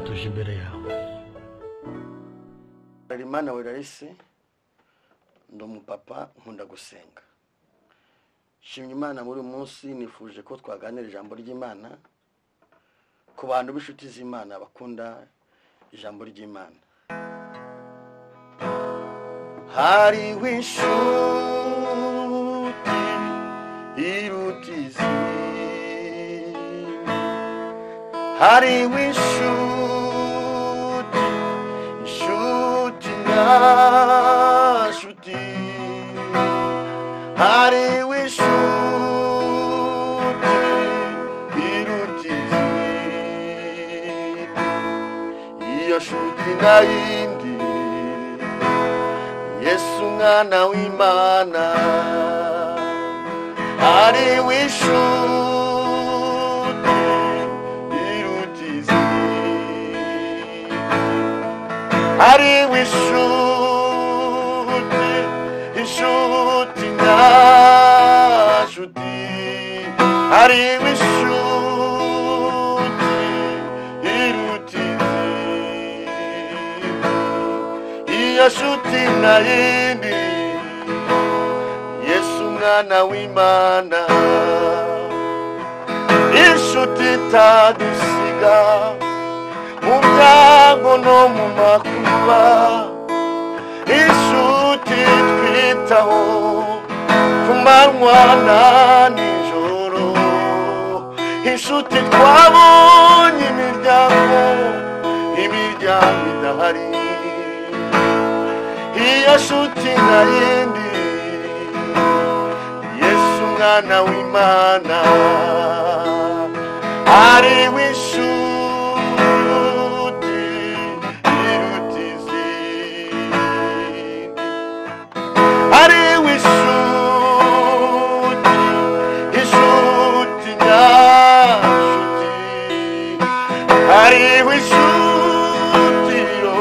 Tuje imbere yawe. Imana werarisi, ndi umupapa, nkunda gusenga. Shimye Imana muri uyu munsi, nifuje ko twaganira ijambo ry'Imana ku bantu b'inshuti z'Imana bakunda ijambo ry'Imana. Hariho inshuti iruta izindi, hariho inshuti, inshuti nyashuti, hariho inshuti iruta izindi, iyo shuti nayindi Yesu mwana w'Imana. Hariho inshuti iruta izindi, hariho inshuti, inshuti nyashuti, hariho inshuti iruta izindi, iyo shuti nayindi Yesu mwana w'Imana. Inshuti itadusiga mu byago no mu makuba, inshuti twitaho ku manywa na nijoro, inshuti twabonye imiryango, imiryango idahari, iyo shuti nayindi Yesu mwana w'Imana. Hariho inshuti iruta izindi, hariho inshuti, inshuti nyashuti, hariho inshuti yo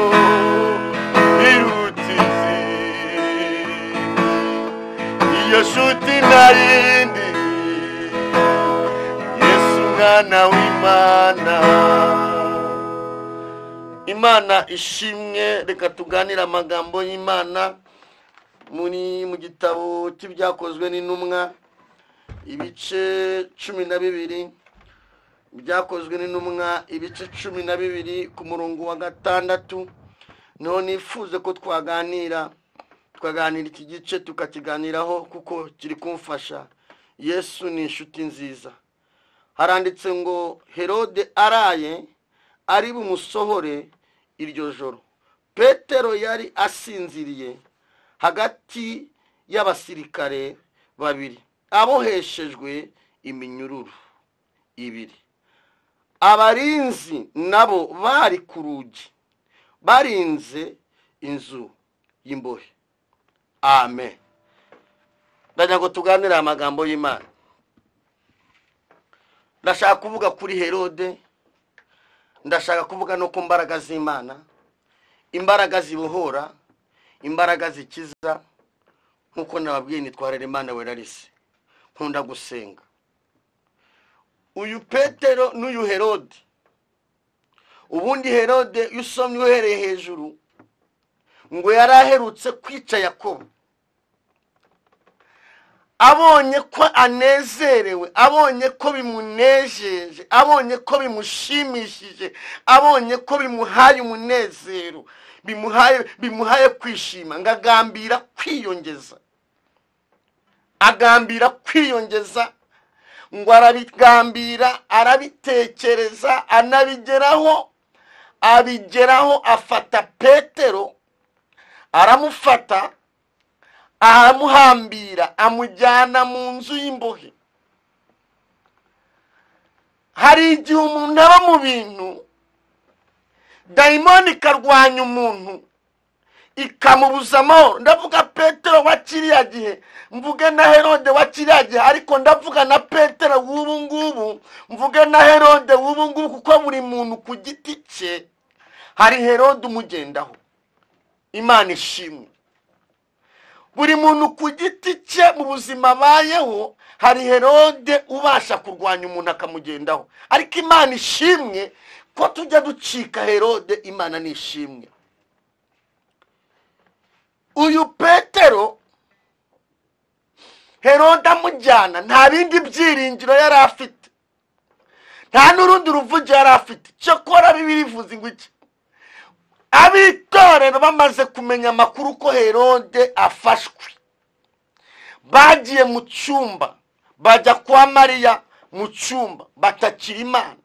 iruta izindi, iyo shuti nayindi Yesu mwana w'Imana. Imana ishimwe. Reka tuganire amagambo y'Imana muri mu gitabo cy'Ibyakozwe n'Intumwa, ibice 12. Ibyakozwe n'Intumwa ibice 12 ku murongo wa 6, niho nifuze ko twaganira, tukaganira iki gice tukakiganiraho kuko kiri kumfasha. Yesu ni inshuti nziza. Haranditse ngo Herode araye ari bumusohore iryo joro, Petero yari asinziriye hagati y'abasirikare babiri aboheshejwe iminyururu ibiri, abarinzi nabo bari ku rugi barinze inzu y'imbohe. Amen. Ndagira ngo tuganire amagambo y'Imana. Ndashaka kuvuga kuri Herode, ndashaka kuvuga no ku mbaraga z'Imana, imbaraga zibohora, imbaraga zikiza. Nkuko nababwiye nitwarira Imana werarisi, nkunda gusenga. Uyu Petero n'uyu Herode, ubundi Herode iyo usomye uhereye hejuru ngo yari aherutse kwica Yakobo, abonye ko anezerewe, abonye ko bimunejeje, abonye ko bimushimishije, abonye ko bimuhaye umunezero, bimuhaye kwishima, ngo agambira kwiyongeza, agambira kwiyongeza, ngo arabigambira, arabitekereza, anabigeraho, abigeraho, afata Petero aramufata, aramuhambira, amujyana mu nzu y'imbohe. Hari igihe umuntu aba mu bintu, dayimoni ikarwanya umuntu ikamubuza amahoro. Ndavuga Petero wa kiriya gihe, mvuge na Herode wa kiriya gihe, ariko ndavuga na Petero w'ubu ngubu, mvuge na Herode w'ubu ngubu, kuko buri muntu ku giti cye hari Herode umugendaho. Imana ishimwe. Buri muntu ku giti cye mu buzima abayeho Hari Herode ubasha kurwanya umuntu akamugendaho, ariko Imana ishimwe ko tujya ducika Herode. Imana ni ishimwe. Uyu Petero Herode amujyana nta bindi byiringiro yari afite, nta n'urundi ruvugiro yari afite. Cyakora Bibiliya ivuze ngo iki? Abitorero bamaze kumenya amakuru ko Herode afashwe, bagiye mu cyumba, bajya kwa Mariya mu cyumba, batakira Imana,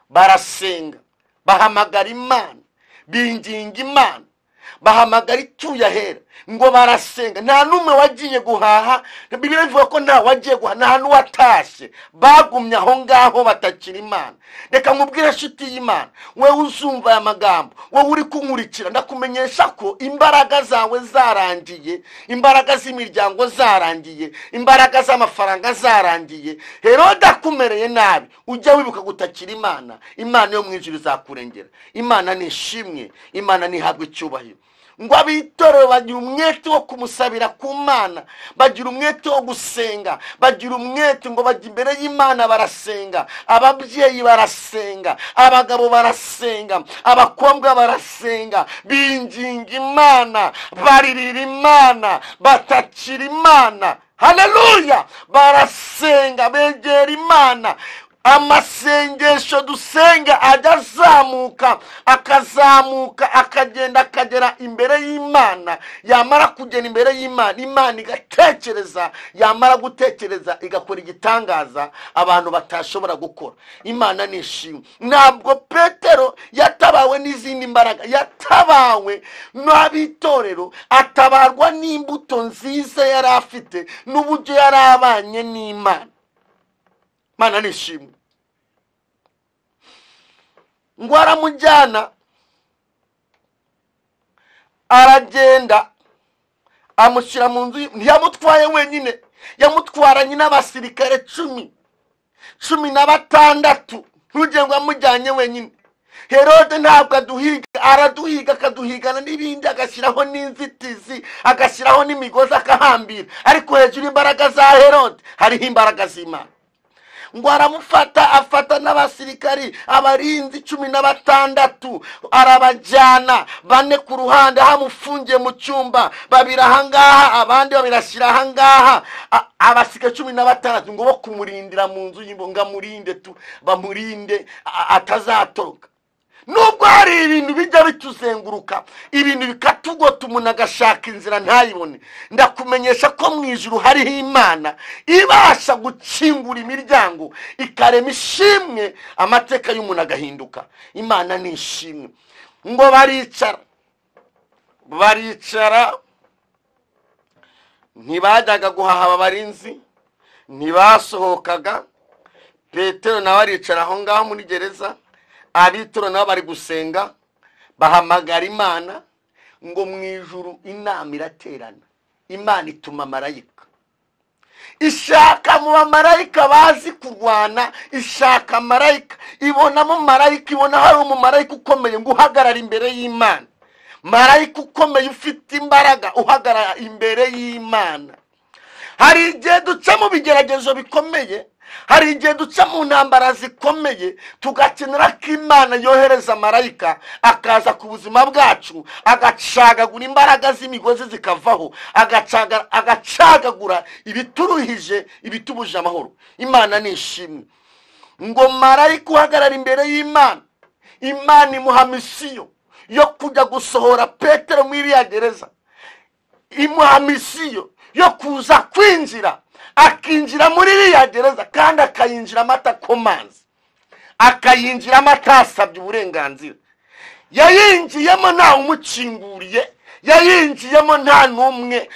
barasenga, bahamagara Imana, binginga Imana, bahamagara ituye ahera, ngo barasenga. Nta n'umwe wagiye guhaha. Bibiliya ivuga ko nta wagiye guhaha, nta n'uwatashye, bagumye aho ngaho batakira Imana. Reka nkubwire inshuti y'Imana, wowe uzumva aya magambo, wowe uri kunkurikira, ndakumenyesha ko imbaraga zawe zarangiye, imbaraga z'imiryango zarangiye, imbaraga z'amafaranga zarangiye. Herode akumereye nabi, ujya wibuka gutakira Imana. Imana yo mu ijuru izakurengera. Imana ni ishimwe, Imana ntihabwe icyubahiro. Ngo abitorero bagira umwete wo kumusabira ku Mana, bagira umwete wo gusenga, bagira umwete ngo bajya imbere y'Imana barasenga. Ababyeyi barasenga, abagabo barasenga, abakobwa barasenga, binginga Imana, baririra Imana, batakira Imana. Haleluya! Barasenga, begera Imana. Amasengesho dusenga ajya azamuka, akazamuka, akagenda akagera imbere y'Imana. Yamara kugera imbere y'Imana, Imana igatekereza, yamara gutekereza igakora igitangaza abantu batashobora gukora. Imana ni ishimwe. Ntabwo Petero yatabawe n'izindi mbaraga, yatabawe n'abitorero, atabarwa n'imbuto nziza yari afite n'uburyo yari abanye n'Imana. Imana ni ishimwe. Ngo aramujyana, aragenda amushyira mu nzu. Ntiyamutwaye wenyine, yamutwaranye n'abasirikare 16. Ntugire ngo amujyanye wenyine. Herode ntabwo aduhiga, araduhiga akaduhigana n'ibindi, agashyiraho n'inzitizi, agashyiraho n'imigozi, akahambira. Ariko hejuru imbaraga za Herode hariho imbaraga z'Imana. Ngo aramufata, afata n'abasirikari abarinzi 16, arabajyana, 4 ku ruhande hamufungiye mu cyumba, 2 ahangaha, abandi 2 ahangaha. Abasirikare 16 ngo bo kumurindira mu nzu y'imbo, ngo amurinde tu, bamurinde atazatoroka. Nubwo hari ibintu bijya bituzenguruka, ibintu bikatugota, umuntu agashaka inzira ntayibone, ndakumenyesha ko mu ijuru hariho Imana ibasha gukingura imiryango, ikarema ishimwe, amateka y'umuntu agahinduka. Imana ni ishimwe. Ngo baricara, baricara, ntibajyaga guhaha abarinzi, ntibasohokaga. Petero nawe aricara aho ngaho muri gereza. Abitoro nabo bari gusenga, bahamagara Imana. Ngo mu ijuru inama iraterana, Imana ituma marayika, ishaka mu bamarayika bazi kurwana, ishaka marayika, ibonamo marayika, ibona hari umumarayika ukomeye ngo uhagarara imbere y'Imana, marayika ukomeye ufite imbaraga uhagarara imbere y'Imana. Hari igihe duca mu bigeragezo bikomeye, hari igihe duca mu ntambara zikomeye, tugakenera ko Imana yohereza marayika akaza ku buzima bwacu, agacagagura imbaraga z'imigozi zikavaho, agacagagura ibituruhije, ibitubuje amahoro. Imana ni ishimwe. Ngo marayika uhagarara imbere y'Imana, Imana imuha misiyo yo kujya gusohora Petero muri iriya gereza, imuha misiyo yo kuza kwinjira, akinjira muri iriya gereza, kandi akayinjiramo atakomanze, akayinjiramo atasabye uburenganzira. Yayinjiyemo nta umukinguriye, yayinjiyemo nta n'umwe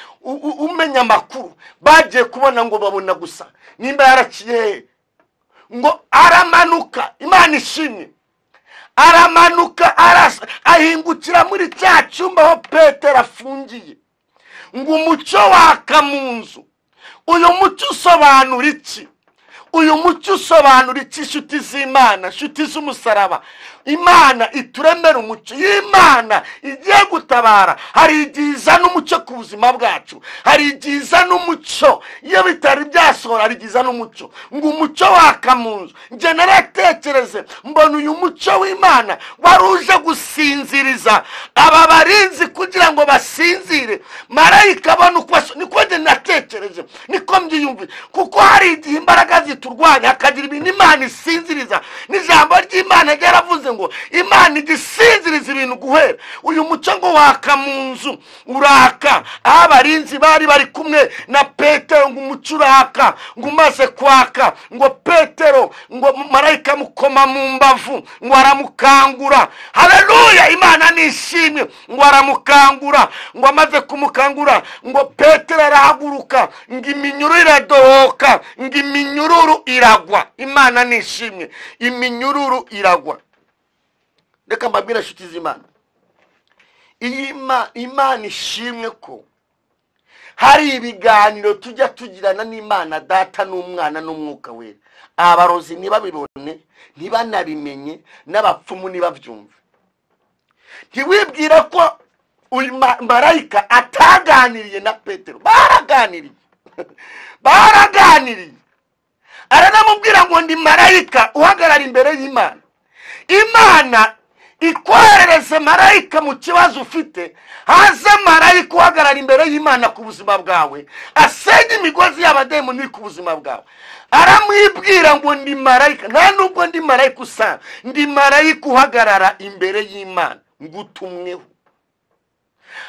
umenya amakuru. Bagiye kubona ngo babona gusa nimba yaraciye hehe. Ngo aramanuka, Imana ishimwe, aramanuka, ahingukira muri cya cyumba aho Petero afungiye. Ngo umucyo waka mu nzu. Uyu mucyo usobanura iki? Uyu mucyo usobanura iki, inshuti z'Imana, inshuti z'umusaraba? Imana ituremera umucyo. Imana igiye gutabara, hari igihe izana umucyo ku buzima bwacu, hari igihe izana umucyo iyo bitari byasohora, hari igihe izana umucyo ngo umucyo waka mu nzu. Njye naratekereze mbona uyu mucyo w'Imana wari uje gusinziriza aba barinzi kugira ngo basinzire, marayika abona uko, niko njye natekereje, niko mbyiyumviye. Kuko hari igihe imbaraga ziturwanya hakagira ibintu Imana isinziriza. N'ijambo ry'Imana ryaravuze ngo Imana igisinziriza ibintu guhera. Uyu mucyo ngo waka mu nzu uraka, aho abarinzi bari bari kumwe na Petero, ngo umucyo uraka, ngo umaze kwaka ngo Petero ngo marayika mukoma mu mbavu ngo aramukangura. Haleluya, Imana nishimye. Ngo aramukangura, ngo amaze kumukangura ngo Petero arahaguruka, ngo iminyururu iradohoka, ngo iminyururu iragwa. Imana nishimye, iminyururu iragwa. Reka mbabwire inshuti z'Imana, Imana ishimwe ko hari ibiganiro tujya tugirana n'Imana Data n'Umwana n'Umwuka Wera. Abarozi ntibabibone, ntibanabimenye, n'abapfumu ntibabyumve. Ntiwibwira ko uyu marayika ataganiriye na Petero. Baraganiriye, baraganiriye. Aranamubwira ngo ndi marayika uhagarara imbere y'Imana. Imana ikwoherereze marayika mu kibazo ufite, haze marayika uhagarara imbere y'Imana ku buzima bwawe, asenye imigozi y'abademoni ku buzima bwawe. Aramwibwira ngo ndi marayika, nta nubwo ndi marayika usa, ndi marayika uhagarara imbere y'Imana ngutumweho.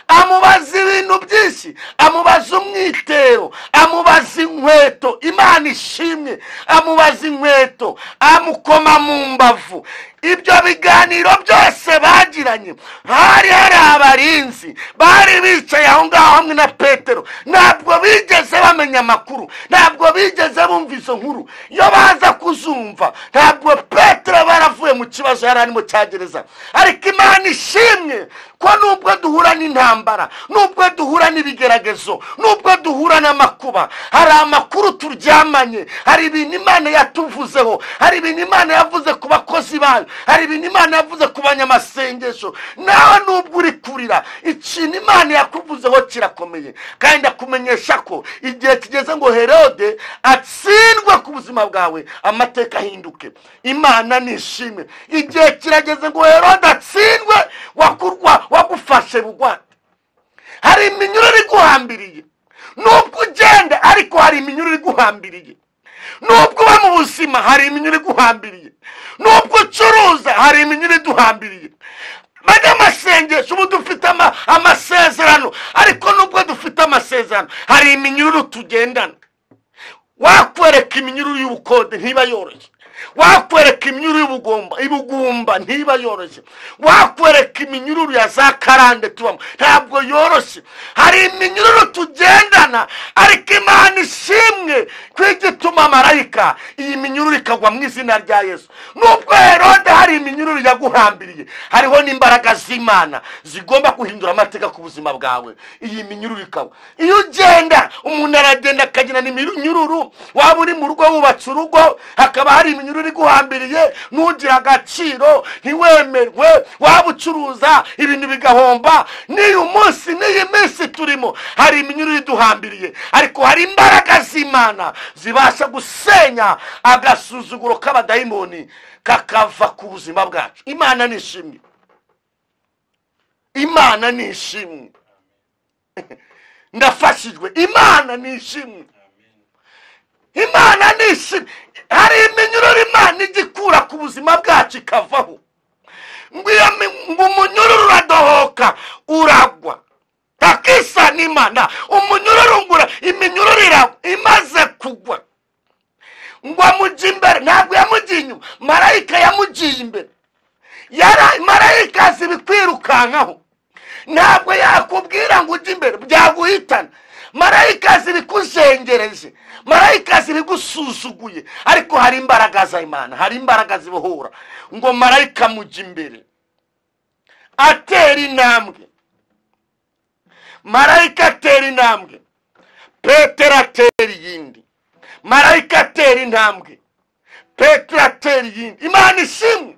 Amubaza ibintu byinshi, amubaza umwitero, amubaza inkweto. Imana ishimwe, amubaza inkweto, amukoma mu mbavu. Ibyo biganiro byose bagiranye, hari hari abarinzi bari bicaye aho ngaho hamwe na Petero. Ntabwo bigeze bamenya amakuru, ntabwo bigeze bumva izo nkuru. Iyo baza kuzumva ntabwo Petero baravuye mu kibazo yari arimo cya gereza. Ariko Imana ishimwe ko nubwo duhura n'intambara, nubwo duhura n'ibigeragezo, nubwo duhura n'amakuba, hari amakuru turyamanye, hari ibintu Imana yatuvuzeho, hari ibintu Imana yavuze ku bakozi bayo, hari ibintu Imana yavuze ku banyamasengesho. Nawe nubwo uri kurira, ikintu Imana yakuvuzeho kirakomeye. Kandi ndakumenyesha ko igihe kigeze ngo Herode atsindwe ku buzima bwawe, amateka ahinduke. Imana nishimwe. Igihe kirageze ngo Herode atsindwe, wakurwa wagufashe bugwate. Hari iminyururu iguhambiriye, nubwo ugenda ariko hari iminyururu iguhambiriye. Nubwo uba mu buzima hari iminyururu iguhambiriye, nubwo ucuruza hari iminyururu iduhambiriye. Banyamasengesho ubu dufite amasezerano, ariko nubwo dufite amasezerano hari iminyururu tugendana. Wakwereka iminyururu y'ubukode ntiba yoroshye, wakwereka iminyururu y'ubugomba ibugumba ntiba yoroshye, wakwereka iminyururu ya za karande tubamo ntabwo yoroshye. Hari iminyururu tugendana, ariko Imana ishimwe kwigituma marayika iyi minyururu ikagwa mu izina rya Yesu. Nubwo Herode hari iminyururu yaguhambiriye, hariho n'imbaraga z'Imana zigomba guhindura amateka ku buzima bwawe. Iyi minyururu ikagwa. Iyo ugenda, umuntu aragenda akagira n'iminyururu. Waba uri mu rugo wubatse urugo, hakaba hari iminyururu iguhambiriye, ntugire agaciro, ntiwemerwe. Waba ucuruza ibintu bigahomba. N'uyu munsi n'iyi minsi turimo hari iminyururu iduhambiriye, ariko hari imbaraga z'Imana zibasha gusenya agasuzuguro k'abadayimoni kakava ku buzima bwacu. Imana nishimwe, Imana nishimwe. Ndafashijwe. Imana nishimwe, Imana nishimwe. Hari iminyururu Imana igikura ku buzima bwacu ikavaho. Ngo umunyururu uradohoka uragwa, takisa n'Imana. Umunyururu ngura iminyururu iragwa imaze kugwa, ngo amujye imbere. Ntabwo yamugiye inyuma, marayika yamugiye imbere. Marayika azi ibikwirukankaho, ntabwo yakubwira ngo ujye imbere byaguhitana. Marayika azi ibikuzengereje, marayika azi ibigusuzuguye, ariko hari imbaraga za Imana, hari imbaraga zibohora. Ngo marayika amujya imbere atera intambwe, marayika atera intambwe, Petero atera iyindi, marayika atera intambwe, Petero atera iyindi. Imana ishimwe.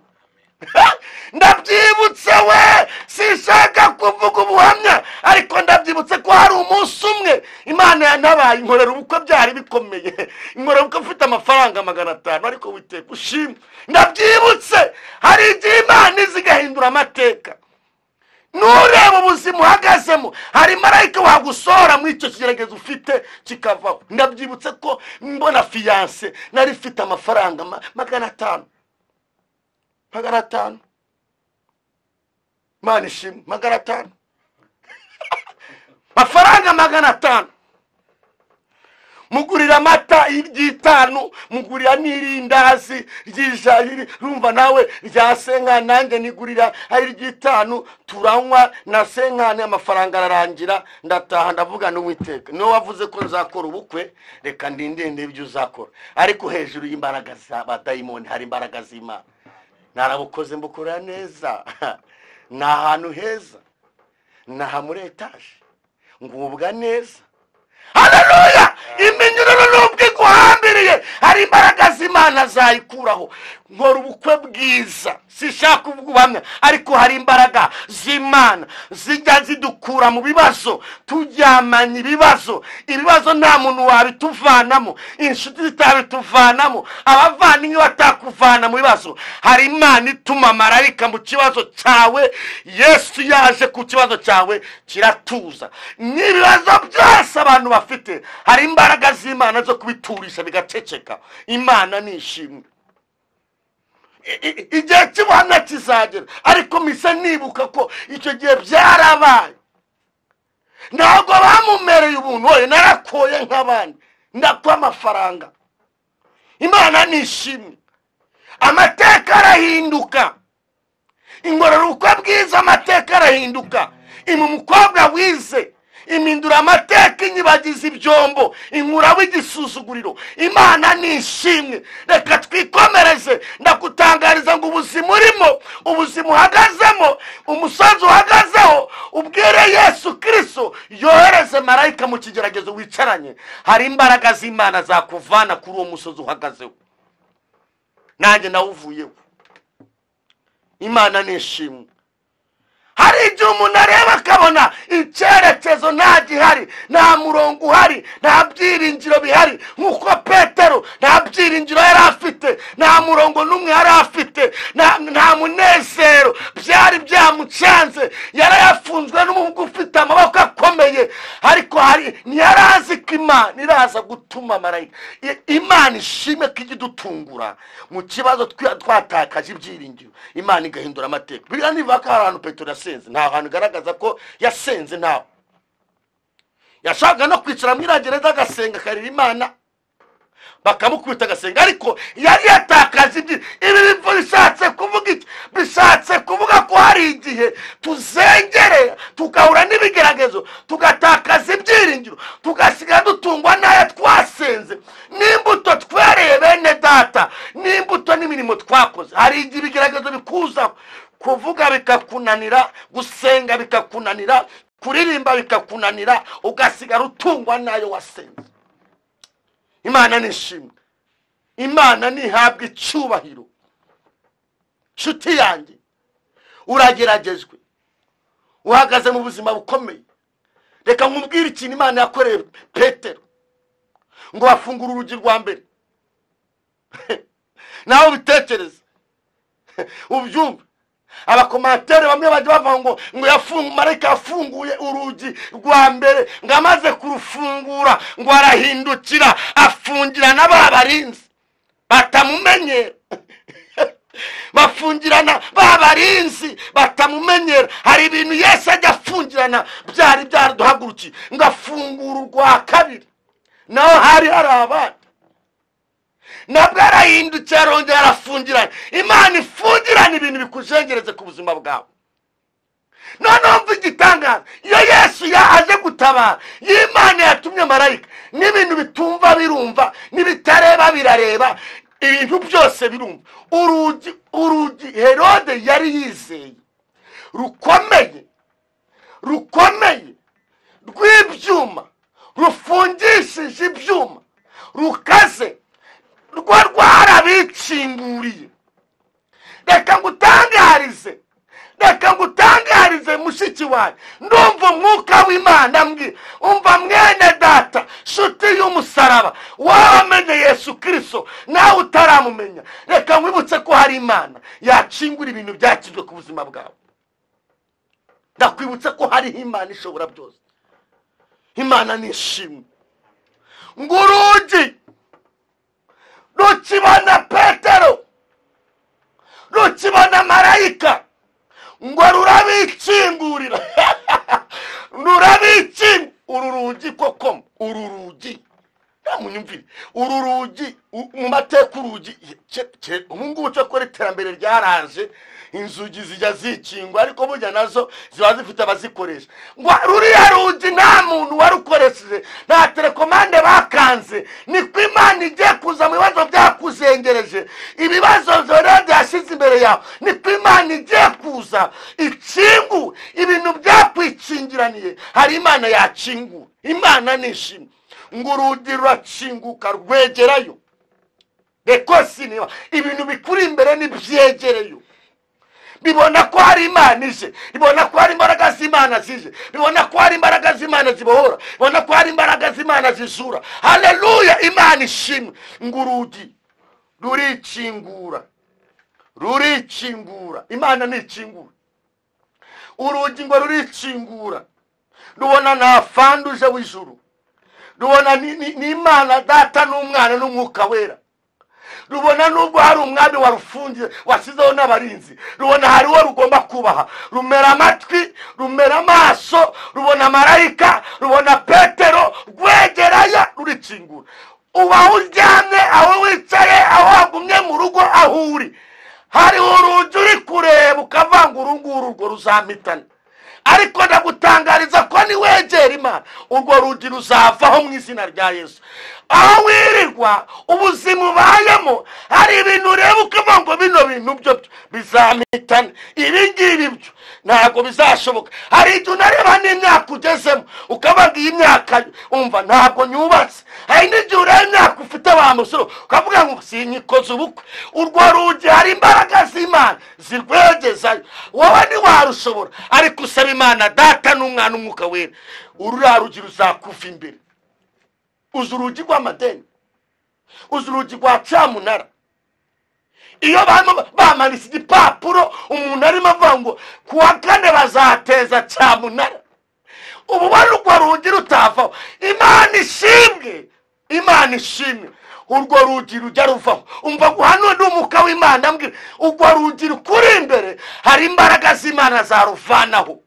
Ndabyibutse we, sinshaka kuvuga ubuhamya, ariko ndabyibutse ko hari umunsi umwe Imana yantabaye inkorera ubukwe, byari bikomeye, inkorera ubukwe mfite amafaranga 500, ariko witeka ushimwe. Ndabyibutse hari igihe Imana iza igahindura amateka. Nureba ubuzima uhagazemo, hari marayika wagusohora muri icyo kigeragezo ufite kikavaho. Ndabyibutse ko mbona fiyanse nari mfite amafaranga 500, 500, Imana ishimwe, 500, amafaranga 500, mugurira amata iry'itanu, mugurira n'irindazi ry'ijari, rumva nawe rya senkani, nanjye nigurira ari iry'itanu, turanywa na senkani, amafaranga ararangira, ndataha ndavuga n'Uwiteka, niwe wavuze ko nzakora ubukwe, reka ndindende ibyo uzakora. Ariko hejuru y'imbaraga z'abadayimoni hari imbaraga z'Imana. Narabukoze mbukora neza, ni ahantu heza, ni aha muri etaje, ngubwa neza. Haleluya! Iminyururu nubwo iguhambiriye, hari imbaraga z'Imana zayikuraho. Nkora ubukwe bwiza, sinshaka kuvuga ubuhamya, ariko hari imbaraga z'Imana zijya zidukura mu bibazo, turyamanye ibibazo, ibibazo nta muntu wabituvanamo, inshuti zitabituvanamo, abavandimwe batakuvana mu bibazo. Hari Imana ituma marayika mu kibazo cyawe. Yesu yaje ku kibazo cyawe kiratuza. N'ibibazo byose abantu bafite, hari imbaraga z'Imana zo kubiturisha bigaceceka. Imana ni ishimwe. Igihe cy'ubuhamya kizagera, ariko mise nibuka ko icyo gihe byarabaye. Ntabwo bamumereye ubuntu, oye narakoye nk'abandi, ndakwa amafaranga. Imana ni ishimwe. Amateka arahinduka. Ingorora ubukwe bwiza, amateka arahinduka. Ima umukobwa wize, imindura amateka, inyibagiza ibyombo, inkuraho igisuzuguriro. Imana ni ishimwe. Reka twikomereze. Ndakutangariza ngo ubuzima urimo, ubuzima uhagazemo, umusozi uhagazeho, ubwire Yesu Kristo yohereze marayika mu kigeragezo wicaranye. Hari imbaraga z'Imana zakuvana kuri uwo musozi uhagazeho. Nanjye nawuvuyeho. Imana ni ishimwe. Hari igihe umuntu areba akabona icyerekezo nta gihari, nta murongo uhari, nta byiringiro bihari. Nk'uko Petero nta byiringiro yari afite, nta murongo n'umwe yari afite, nta munezero, byari byamucanze, yarayafunzwe n'umuhungu ufite amaboko akomeye, ariko hari ntiyarazi ko Imana iraza gutuma marayika. Imana ishimwe ko ijya idutungura mu kibazo twatakaje ibyiringiro, Imana igahindura amateka. Bibiliya ntivuga ko hari ahantu Petero yasenze, nta hantu igaragaza ko yasenze, ntawe yashakaga no kwicara muri gereza agasenga akarira Imana, bakamukubita agasenga, ariko yari yatakaje ibyi. Ibi bishatse kuvuga iki? Bishatse kuvuga ko hari igihe tuzengere tugahura n'ibigeragezo, tugatakaza ibyiringiro, tugasigara dutungwa n'ayo twasenze, n'imbuto twereye bene data, n'imbuto n'imirimo twakoze. Hari igihe ibigeragezo bikuzaho, kuvuga bikakunanira, gusenga bikakunanira, kuririmba bikakunanira, ugasigara utungwa n'ayo wasenze. Imana ni ishimwe. Imana ntihabwa icyubahiro. Nshuti yanjye, urageragejwe, uhagaze mu buzima bukomeye. Reka nkubwire ikintu Imana yakoreye Petero. Ngo bafungure urugi rwa mbere, nawe ubitekereze ubyumve. Abakomantere bamwe bajya bavuga ngo marayika yafunguye urugi rwa mbere, ngo amaze kurufungura ngo arahindukira afungirana ba barinzi batamumenyera. Bafungirana ba barinzi batamumenyera. Hari ibintu Yesu ajya afungirana byari byaraduhagurukiye, ngo afungura urwa kabiri, naho hari hari abandi, nabwo arahindukira arongera arafungirana. Imana ifungirana ibintu bikujengereze ku buzima bwawe. Noneho mva igitangaza, iyo Yesu yaje gutabara, iyo Imana yatumye marayika, n'ibintu bitumva birumva, n'ibitareba birareba, ibintu byose birumva. Urugi Herode yari yizeye rukomeye, rukomeye, rw'ibyuma, rufungishije ibyuma, rukaze, rwo rwarabikinguriye. Reka ngutangarize, reka ngutangarize mushiki wawe, ndumva umwuka w'Imana mbwira, umva mwene data shuti y'umusaraba, wamenye Yesu Kristo nawe utaramumenya, reka nkwibutse ko hari Imana yakingura ibintu byakizwe ku buzima bwawe. Ndakwibutsa ko hariho Imana ishobora byose. Imana ni ishimwe. Ngo urugi rukibona Petero, rukibona marayika, ngo rurabikingurira. Rurabikingura uru rugi koko, uru rugi ntamunyumvire, uru rugi mu mateka, urugi ubu ngubu cyo kora iterambere ryaraje, inzugi zijya zikingwa, ariko burya nazo ziba zifite abazikoresha. Ngo ruriya rugi nta muntu warukoresheje, nta telekomande bakanze. Niko Imana igiye kuza mu bibazo byakuzengereje, ibibazo zorede yashyize imbere yawe, niko Imana igiye kuza ikingu ibintu byakwikingiraniye. Hari Imana yakingura. Imana ni ishimwe. Ngo urugi rurakinguka rwegerayo, rekosi niba ibintu bikuri imbere nibyegereyo, bibona ko hari Imana ije, bibona ko hari imbaraga z'Imana zije, bibona ko hari imbaraga z'Imana zibohora, bibona ko hari imbaraga z'Imana zizura. Haleluya, Imana ishimwe. Ngo urugi rurikingura, rurikingura. Imana nikingura urugi, ngo rurikingura, rubona nta fanduje w'ijuru, rubona ni Imana Data n'Umwana n'Umwuka Wera, rubona nubwo hari umwami warufungiye wasizeho n'abarinzi, rubona hariwo rugomba kubaha. Rumera amatwi, rumera amaso, rubona marayika, rubona Petero, rwegeraya rurikingura. Uba uryamye, aho wicaye, aho wagumye mu rugo, aho uri, hari urugi uri kureba ukavanga uru nguru urwo ruzampitana. Ariko ndagutangariza ko niwegera Imana urwo rugi ruzavaho mu izina rya Yesu. Aho wirirwa ubuzima ubayemo, hari ibintu ureba ukavuga ngo bino bintu byo bizampitana, ibi ngibi byo ntabwo bizashoboka. Hari igihe unareba n'imyaka ugezemo ukavuga iyi myaka umva ntabwo nyubatse. Hari n'igihe ureba imyaka ufite wa musore ukavuga ngo sinyikoze ubukwe. Urwo rugi hari imbaraga z'Imana zirwegezayo, wowe ntiwarushobora, ariko usaba Imana Data n'Umwana n'Umwuka Wera, ururiya rugi ruzakuva imbere. Uzi urugi rw'amadeni, uzi urugi rwa cyamunara. Iyo bamanitse igipapuro umuntu arimo avuga ngo kuwa kane bazateza cyamunara, ubu bari urwo rugi rutavaho. Imana ishimwe, Imana ishimwe. Urwo rugi rujya ruvaho. Umva hano ni umwuka w'Imana ambwira, urwo rugi rukuri imbere hari imbaraga z'Imana zaruvanaho.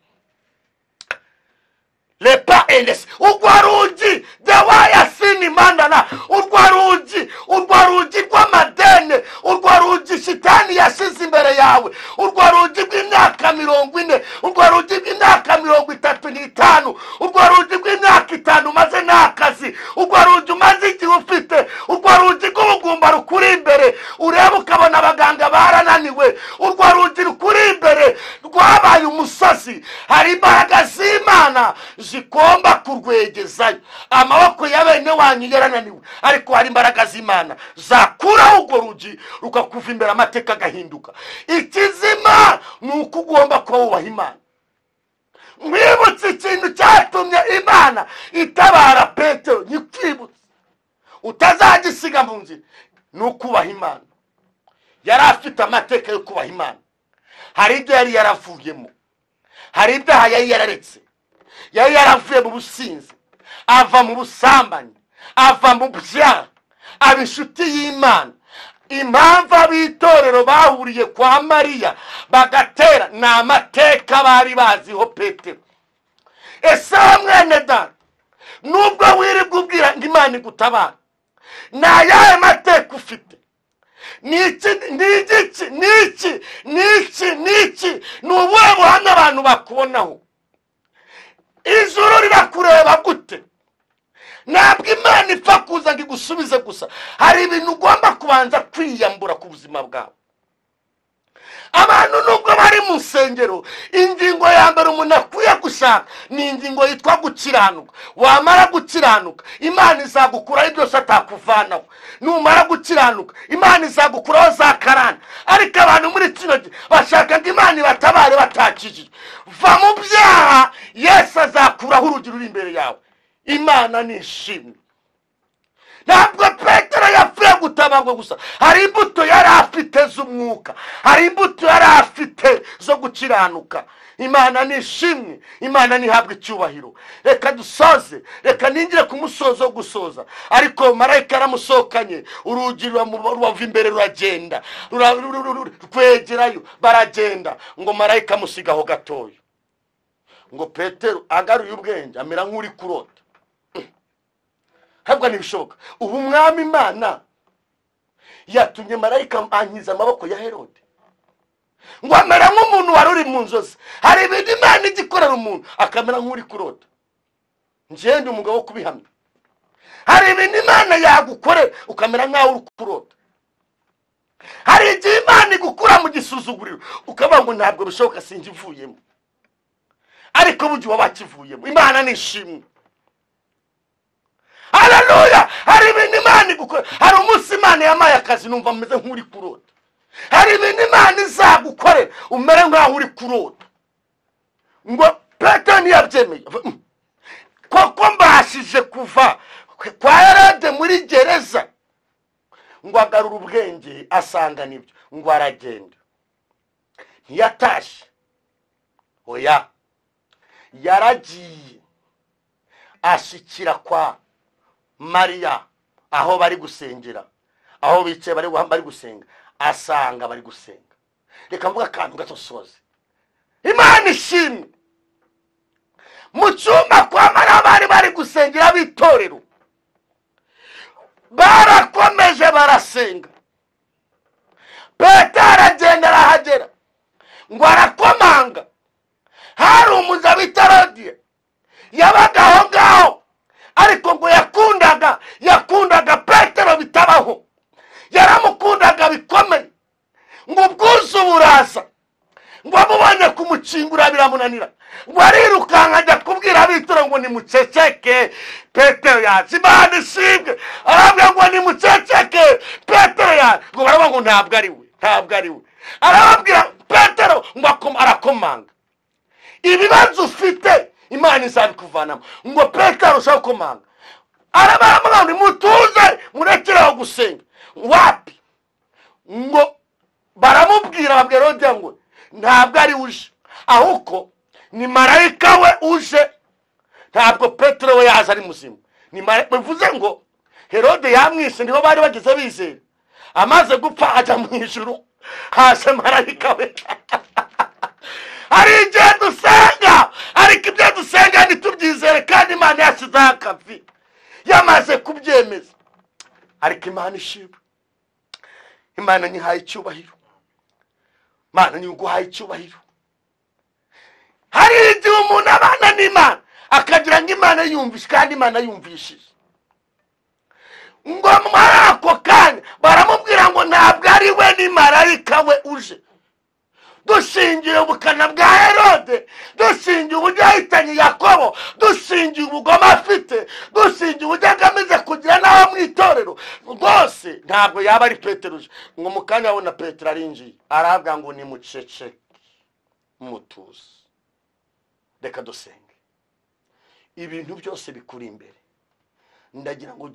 Lepa endes urwo rugi dewaya sini mandana, urwo rugi, urwo rugi rw'amadene, urwo rugi shitani yashize imbere yawe, urwo rugi rw'imyaka 40, urwo rugi rw'imyaka 35, urwo rugi rw'imyaka 5 umaze nta kazi, urwo rugi umaze igihe ufite, urwo rugi rw'ubugumba rukuri imbere ureba ukabona abaganga barananiwe, urwo rugi rukuri imbere rwabaye umusozi. Hari imbaraga z'Imana zigomba kurwegezayo. Amaboko ya bene wanyu yarananiwe, ariko hari imbaraga z'Imana zakuraho urwo rugi rukakuva imbere, amateka agahinduka. Ikizima ni uko ugomba kuba wubaha Imana. Mwibutse ikintu cyatumye Imana itabara Petero, nyikwibutse utazagisiga mu nzira, ni ukubaha Imana. Yari afite amateka yo kubaha Imana. Hari ibyo yari yaravuyemo, hari ibyaha yari yararetse, yari yaravuye mu businzi, ava mu busambanyi, ava mu byaha, aba inshuti y'Imana. Impamvu ab'itorero bahuriye kwa Mariya bagatera ni amateka bari baziho Petero. Ese mwene data, nubwo wirirwa ubwira ngo Imana igutabara, ni ayahe mateka ufite? Niki niki niki niki niki ni ubuhe buhamya abantu bakubonaho? Ijuru rirakureba gute? Ntabwo Imana ipfa kuza ngo igusubize gusa, hari ibintu ugomba kubanza kwiyambura ku buzima bwawe. Abantu nubwo bari mu nsengero, ingingo ya mbere umuntu akwiye gushaka ni ingingo yitwa gukiranuka. Wamara gukiranuka, Imana izagukuraho ibyo atakuvanaho. Numara gukiranuka, Imana izagukuraho za karande. Ariko abantu muri kino gihe bashaka ngo Imana ibatabare batakijijwe. Va mu byaha, Yesu azakuraho urugi ruri imbere yawe. Imana ni ishimwe. Ntabwo Petero yapfuye gutabarwa gusa, hari imbuto yari afite z'umwuka, hari imbuto yari afite zo gukiranuka. Imana ni ishimwe, Imana ntihabwe icyubahiro. Reka dusoze, reka ningire ku musozo wo gusoza. Ariko marayika yaramusohokanye, urugi rurava imbere ruragenda, rwegerayo, baragenda. Ngo marayika amusigaho gatoya. Ngo Petero agaruye ubwenge amera nk'uri kurota. Habwa ntibishoboka. Ubu umwami Imana yatumye marayika ankiza amaboko ya Herode, ngo amera nk'umuntu wari uri mu nzozi. Hari ibintu Imana ijya ikorera umuntu akamera nk'uri kurota. Njyewe ndi umugabo wo kubihamya. Hari ibintu Imana yagukorera ukamera nk'aho uri kurota. Hari igihe Imana igukura mu gisuzuguriro ukavuga ngo ntabwo bishoboka, sinjivuyemo. Ariko burya uba wakivuyemo. Imana ni ishimwe. Haleluya! Hari ibintu Imana igukora. Hari umunsi Imana yamaye akazi numva meze nk'uri kurota. Hari ibintu Imana izagukorera umere nk'aho uri kurota. Ngo Petero ntiyabyemeye. Koko mbashije kuva kwa Herode muri gereza. Ngo agarura ubwenge asanga nibyo, ngo aragenda. Ntiyatashe. Oya, yaragiye ashikira kwa Mariya aho bari gusengera, aho bicaye bari gusenga, asanga bari gusenga. Reka mvuga akantu gato soze. Imana ishimwe. Mu cyumba kwa Mariya bari bari gusengera b'itorero, barakomeje barasenga. Petero aragenda arahagera, ngo arakomanga. Hari umugabo bita Herodiya yabaga aho ngaho, ariko ngo yakundaga Petero bitabaho, yaramukundaga bikomeye. Ngo ubwuzu buraza, ngo amubonye kumukingura biramunanira, ngo arirukanka ajya kubwira abituro ngo nimuceceke, Petero yaje. Imana ishimwe. Arabwira ngo nimuceceke, Petero yaje. Ngo baravuga ngo ntabwo ari we, ntabwo ari we. Arababwira Petero ngo arakomanga. Ibibazo ufite Imana izabikuvanamo. Ngo Petero arushaho gukomanga. Arababwira ngo mutuze, murekeraho gusenga. Wapi? Ngo baramubwira, babwira Herodiya ngo ntabwo ari uje, ahubwo ni marayika we uje. Ntabwo Petero we yaza ari muzima. Bivuze ngo Herode yamwishe, niho bari bageze bizera. Amaze gupfa ajya mu ijuru, haje marayika we. Hari igihe dusenga, ariko ibyo dusenga ntitubyizere, kandi Imana yashyizeho akavi, yamaze kubyemeza. Ariko Imana ishimwe, Imana nyihaye icyubahiro, Imana nyiguhaye icyubahiro. Hari igihe umuntu abana n'Imana akagira ngo Imana yumvishe, kandi Imana yumvishije. Ngo muri ako kanya baramubwira ngo ntabwo ari we, ni marayika we uje. Dushingiye ubukana bwa Herode, dushingiye uburyo yahitanye Yakobo, dushingiye ubugome afite, dushingiye uburyo agamije kugira n'abo mu itorero, rwose ntabwo yaba ari Petero uje. Ngo mu kanya abona Petero arinjiye, aravuga ngo nimuceceke mutuze. Reka dusenge. Ibintu byose bikuri imbere, ndagira ngo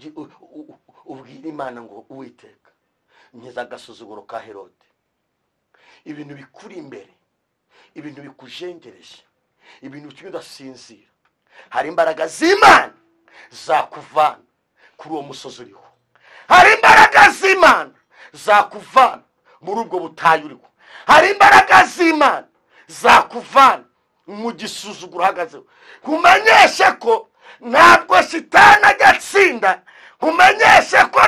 ubwire Imana ngo Uwiteka, nkiza agasuzuguro ka Herode. Ibintu bikuri imbere, ibintu bikujengereje, ibintu bituma udasinzira, hari imbaraga z'Imana zakuvana kuri uwo musozi uriho. Hari imbaraga z'Imana zakuvana muri ubwo butayu uriho. Hari imbaraga z'Imana zakuvana mu gisuzuguro uhagazeho. Nkumenyeshe ko ntabwo Shitani ajya atsinda. Nkumenyeshe ko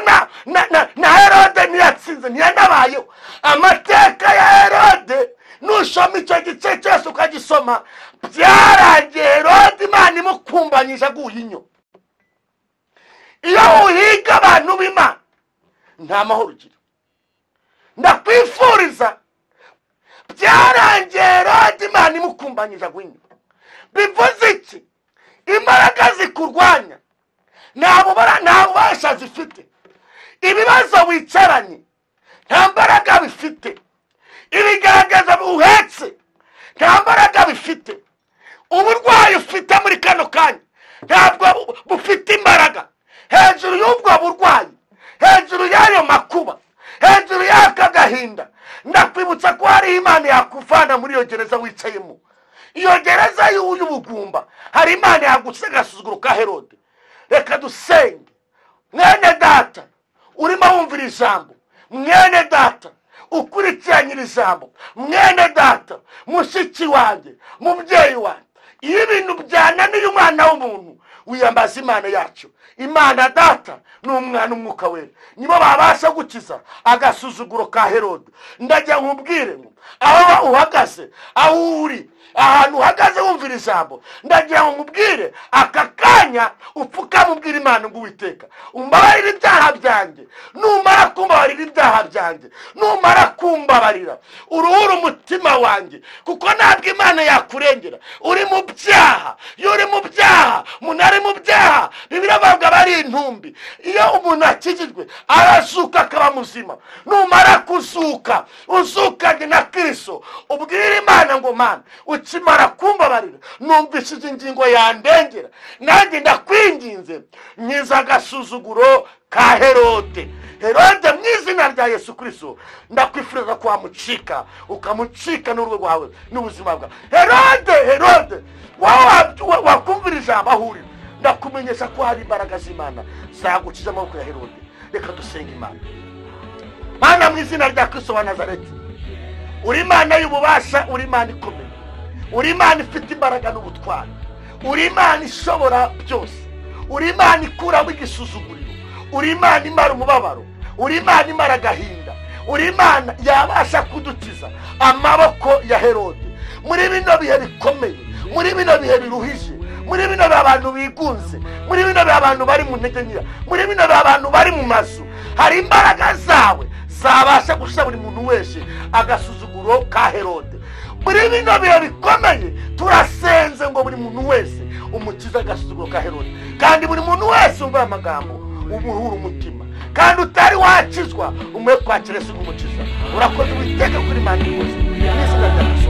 na Herode ntiyatsinze, ntiyanabayeho. Amateka ya Herode nushoma icyo gice cyose ukagisoma, byarangiye Herode Imana imukumbanyije aguye inyo. Iyo uhiga abantu b'Imana nta mahoro ugira. Ndakwifuriza Byarangiye Herode Imana imukumbanyije agwa inyuma. Bivuze iki? Imbaraga zikurwanya nta bubasha zifite. Ibibazo wicaranye nta mbaraga bifite. Ibigaragaza uhetse nta mbaraga bifite. Uburwayi ufite muri kano kanya ntabwo bufite imbaraga. Hejuru y'ubwo burwayi, hejuru y'ayo makuba, hejuru y'aka gahinda, ndakwibutsa ko hari Imana yakuvana muri iyo gereza wicayemo. Iyo gereza y'ubugumba hari Imana yagutse agasuzuguro ka Herode. Reka dusenge. Mwene data urimo wumvira ijambo, mwene data ukurikiranye ijambo, mwene data, mushiki wanjye, mubyeyi wanjye, iyo ibintu byananiye umwana w'umuntu wiyambaza Imana yacu. Imana data n'umwana umwuka wera nibo babasha gukiza agasuzuguro ka Herode. Ndajya nkubwire ngo aho uhagaze, aho uri, ahantu uhagaze wumvira ijambo, ndagira ngo nkubwire aka kanya upfukamubwira Imana ngo Uwiteka umbabarire ibyaha byanjye. Numara kumbabarira ibyaha byanjye, numara kumbabarira, uruhure umutima wanjye, kuko ntabwo Imana yakurengera uri mu byaha. Iyo uri mu byaha, umuntu ari mu byaha, Bibiliya ivuga bari intumbi. Iyo umuntu akijijwe arazuka akaba muzima. Numara kuzuka uzukanye na Kristo, ubwire Imana ngo Mana ukimara kumbabarira numvishije ingingo yandengera, nanjye ndakwinginze nkiza agasuzuguro ka Herode. Herode mu izina rya Yesu Kristo ndakwifuriza ko wamucika, ukamucika n'urugo rwawe n'ubuzima bwawe. Herode, Herode wakumvira ijambo aho uri, ndakumenyesha ko hari imbaraga z'Imana zagukiza amaboko ya Herode. Reka dusenge Imana. Mana mu izina rya Kristo wa Nazareti, uri Imana y'ububasha, uri Imana ikomeye, uri Imana ifite imbaraga n'ubutwari, uri Imana ishobora byose, uri Imana ikuramo igisuzuguriro, uri Imana imara umubabaro, uri Imana imara agahinda, uri Imana yabasha kudukiza amaboko ya Herode. Muri bino bihe bikomeye, muri bino bihe biruhije, muri bino bihe abantu bigunze, muri bino bihe abantu bari mu ntege nkeya, muri bino bihe abantu bari mu mazu, hari imbaraga zawe zabasha gusha buri muntu wese agasuzuguro ka Herode. Muri bino bihe bikomeye turasenze ngo buri muntu wese umukize agasuzuguro ka Herode, kandi buri muntu wese umva amagambo umuruhura umutima, kandi utari wakizwa umuhe kwakira Yesu nk'umukiza. Urakoze Uwiteka kuri Imana ikoze mu izina rya Kristo.